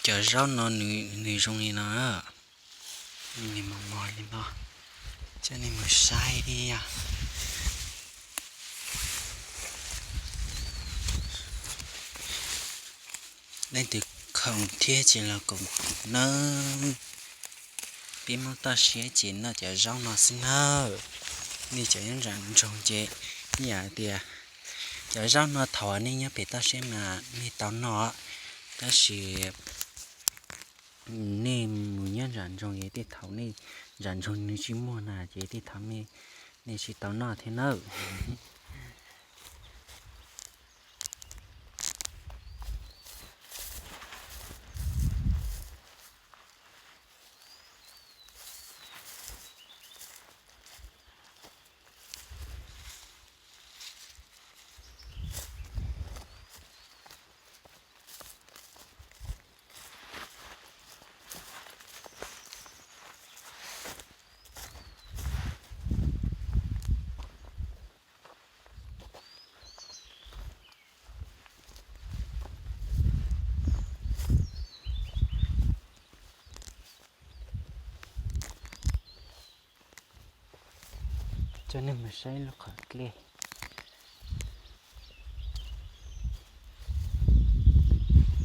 Cov zaub no nws zoo li no, nws mos mos li no, coj nej mus saib. Leej twg khoom thiab ces los koom nawb. Peb Hmoob toj siab ces noj cov zaub no xwb nawb. Nej cov nyob nram nroog ces nej yam tias cov zaub no thaum nej nyob pem toj siab mas nej tau noj, tab sis nej mus nyob nram nroog es tej thaum nej nram nroog nws tsis muaj na ces tej thaum nej tsis tau noj thiab nawb. Coj nej mus saib lub qhov dlej.